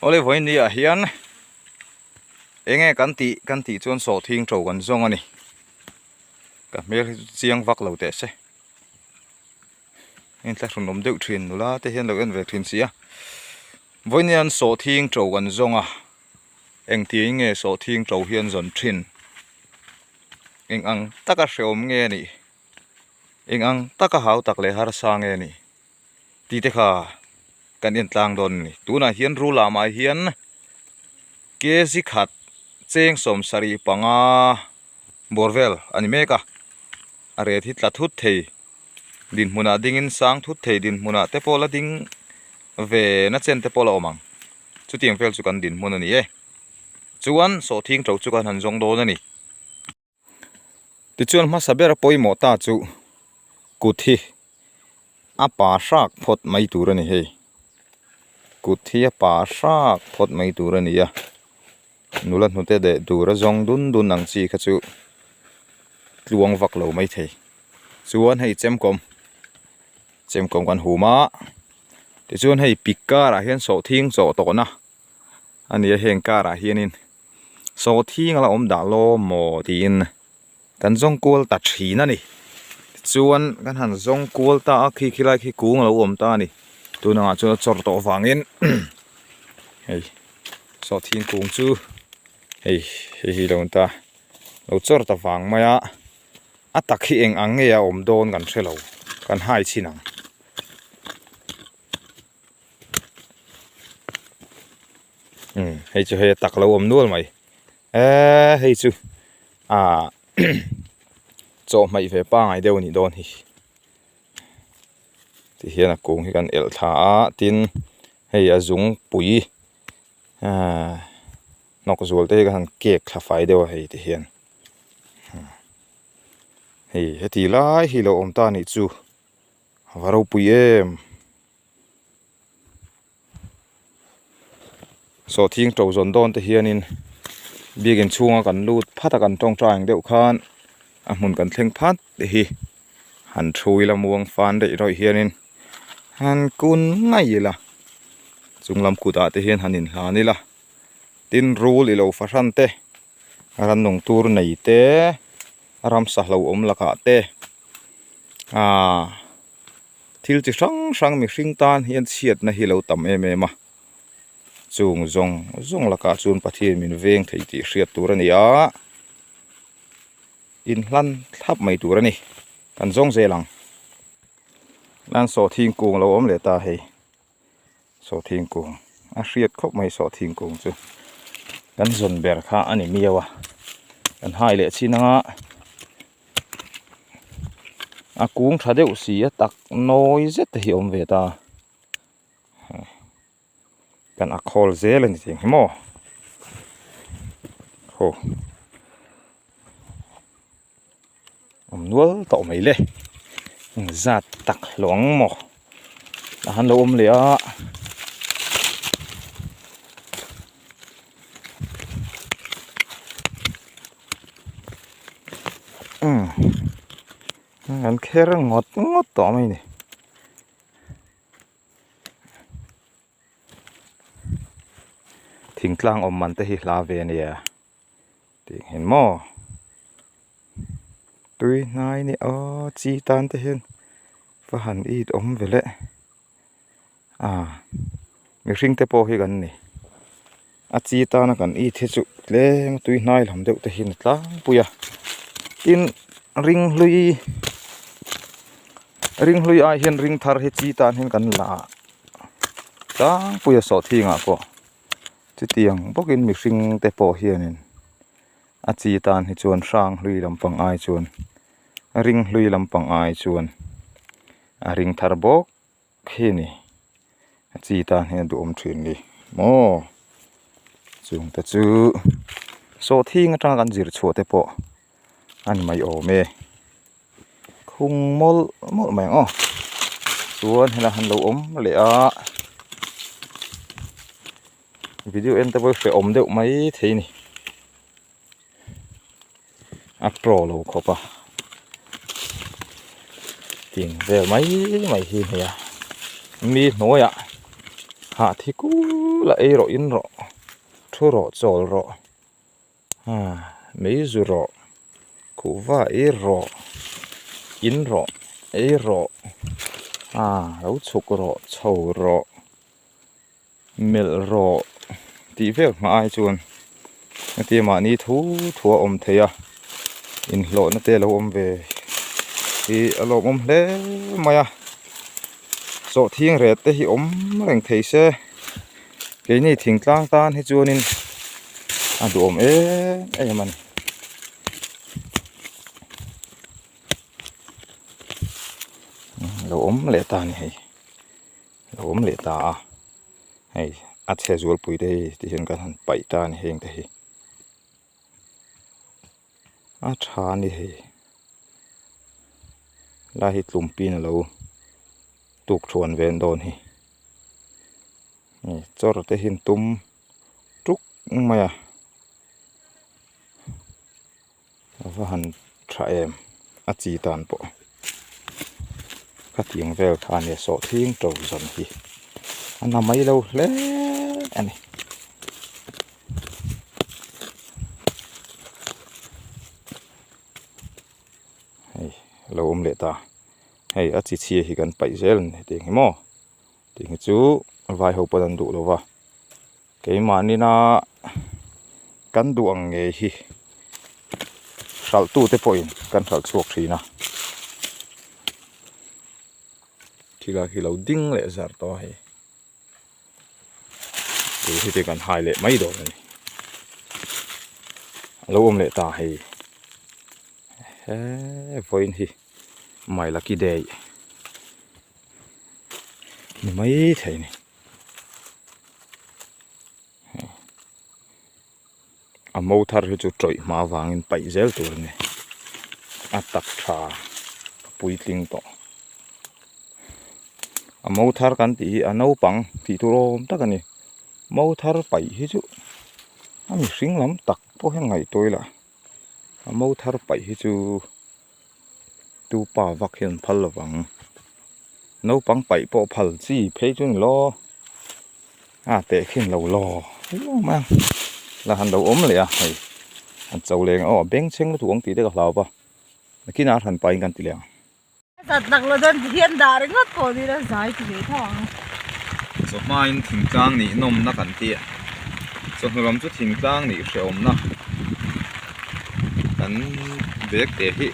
Awle vawiin ni ah hian enge kan tih kan tih chuan sawhthing to kan zawng a ni ka hmel hi chu chiang vak lo teh se inthlahrun awm deuh thin nula te hian lo en ve thin si a vawiin hian sawhthing to kan zawng a engtiang nge sawhthing to hi an zawn thin eng ang taka hrehawm nge a nih eng ang taka hau tak leh harsa nge a nih. Tih te kha kan en tlang dawn a ni. Tunah hian rul lamah hian kg khat cheng 75 bawr vel a ni mek a. A ret hi tla thut thei dinhmunah dingin sang thut thei dinhmunah te pawh la ding ve na chen te pawh la awm ang. Chutiang vel chu kan dinhmun a ni e. Chuan sawhthing to chu kan han zawng dawn a ni. Tichuan hmasa ber a pawimawh ta chu kut hi a pa hrak phawt mai tur a ni hei kut hi a pa hrak phawt mai tur a ni a nula hnute leh dur a zawng dun dun ang chi kha chu tluang vak lo mai thei chuan hei chemkawm chemkawm kan hum a tichuan hei pik karah hian sawhthing chawh tawhna a ni a heng karah hianin. Sawhthing a la awm dah law maw tiin kan zawng kual ta thin a ni tichuan kan han zawng kual ta a khi khilai khi kung a lo awm ta a ni tun angah chuan a chawr tawh vangin hei sawhthing kung chu hei hei hi lo ni ta lo chawr ta vang mai a a tak hi eng ang nge a awm dawn kan hre lo kan hai chhin ang. Umm hei chu hei a tak lo awm nual mai eee hei chu ah chawhmeh ve pangai deuh a nih dawn hi tihian a kung hi kan elh thla a tin hei a zungpui ahh hnawk zual te hi ka han kek thla fai deuh a hei tihian hei heti lai hi lo awm ta a nih chu a va ropui em. Sawhthing to zawn dawn te hianin biakin chhunga kan lut phat a kan tawngtai ang deuh khan a hmun kan thleng phat te hi han thu ila muang fan daih rawih hianin han kun ngaih ila chung lam kutah te hian han inhlan ila tin rul ilo fahran te rannung tur nei te ramsa hlauhawm lakah te aaa. Thil chi hrang hrang mihring tan hian chhiatna hi lo tam em em a, chung zawng zawng lakah chuan Pathian min veng thei tih hriat tur a ni a, inhlan thlap mai tur a ni, kan zawng zel ang. Lan sawhthing kung a lo awm leh ta hei, sawhthing kung a hriat khawp mai sawhthing kung chu kan zawn ber kha a ni miau a, kan hai leh chin anga. A kung tha deuh si a tak nawi zet te hi a awm ve ta kan a khawl zel a ni tih ang hi maw aw awm nual tawh mai le engzat tak hlawh ang maw tah han lo awm leh a. Umm an kher ngawt ngawt tawh mai ni thingtlang awm man te hi hla ve ania tih ang hian maw tui hnai ni aw chi tan te hian va han it awm ve le. Ah mihring te pawh hi kan ni a chi tana kan it hi chu tlem tui hnai lam deuh te hi ni tlangpui a tin ring hlui ring hlui ai hian ring thar hi chi tan hian kan la tlangpui a sawhthing ah pawh chutiang bawkin mihring te pawh hianin a chi tan hi chuan hrang hlui lampang ai chuan ring hlui lampang ai chuan a ring thar bawk. Khi ni a chi tan hian a duhawm thin ni maw chung te chu sawhthing atanga kan zir chhuah te pawh a ni mai awm e khung mawlh mawlh mai ang aw chuan helai han lo awm leh a video en te pawh hi hrehawm deuh mai thei a ni. A pro lo khawp a ting vel mai mai hi a ni a mi hnuaiah Hah thi kul a ei rawh in rawh thu rawh chawl rawh ah mei zu rawh kuhva ei rawh in rawh ei rawh ah lo chhuk rawh chho rawh melh rawh tih vel hma ai chuan hetia mahni thu thu a awm thei a inhlawhna te a lo awm ve hi a lawmawm hle mai a sawhthing ret te hi awm reng thei se keini thingtlang tan hi chuanin a duhawm em em a ni. Lo awm leh ta a ni hei. A awm leh ta a hei a chhe zualpui te hi ti hian kan han paih ta a ni heng te hi a tha a ni hei lai hi tlumpiin a lo tuk thuan ven dawn hi chawr te hi an tum tuk mai a a va han tha em a chi tan pawh khatiang vel kha a nia sawhthing to zawn hi a na mai lo hle a ni. Hei a lo awm leh ta hei a chi chhia hi kan paih zel a ni hetiang hi maw tih hi chu vai ho pawn an duh lo va. Keimahni-na kan duh ang ngei hi hralhtute pawhin kan hralh chhuak thin a, thil a khi lo ding leh zar tawh a hei tih hi te kan hai leh mai dawn a ni a lo awm leh ta hei he vawiin hi my lucky day ni mai thei a ni. A mo thar hi chu tawih hma avangin paih zel tur a ni a tak tha a puitling tawh a mo thar kan tih hi a naupang tih tur awm tak a ni mo thar paih hi chu a mihring lam tak pawh hian ngaihtuah ila a mo thar paih hi chu tu pa vak hian an phal lovang naupang paih pawh phal chi phei chu a ni lo a teh khin lo law mai a la han lo awm leh a hei an cho leng aw a bengchheng lutuk ang tih te ka hlau va nakinah a hran pahin kan ti leh ang. Zat tak lo chuan hian dah ringawt pawh ni ila zai ti ve tho ang. Chawhmain thingtlang nih nawmna kan ti a, chawhnu lam chu thingtlang nih hrehawmna kan bag te hi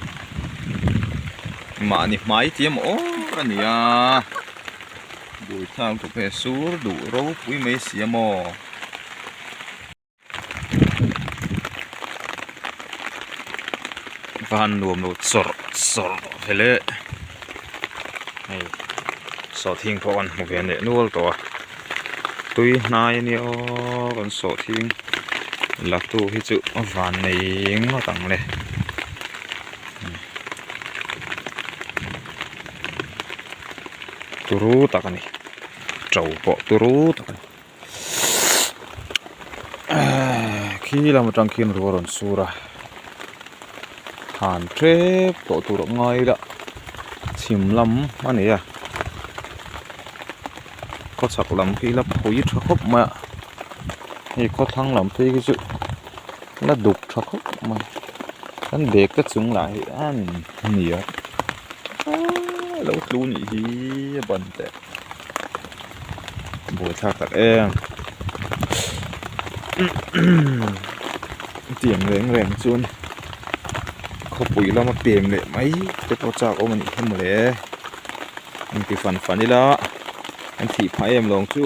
mahni hmai ti emaw awr a ni a, buaithlak lutuk hei sur duh ropui mai si a maw. Va han nuam lo chawrh chawrh ve le hei sawhthing pawh kan hmu ve leh nual tawh a tui hnai a nia aw kan sawhthing la tu hi chu a van nei ngawt ang le turu tak a ni to pawh turu tak a ni. Khi lam atang khian ruah a rawn sur a han tep tawh tur a ngai ila chhim lam a ni a khawchhak lam khi ila phui tha khawp mai a hei khawthlang lam phei khi chu la duk tha khawp mai kan bag te chung lah hi a ni a lo tlu nih hi a ban teh. Buaithlak tak em tiang reng reng chuan khawpui lama pem leh mai te pawh chak awm a nih hi mawle engti fan fan ila an thih phah em lawng chu.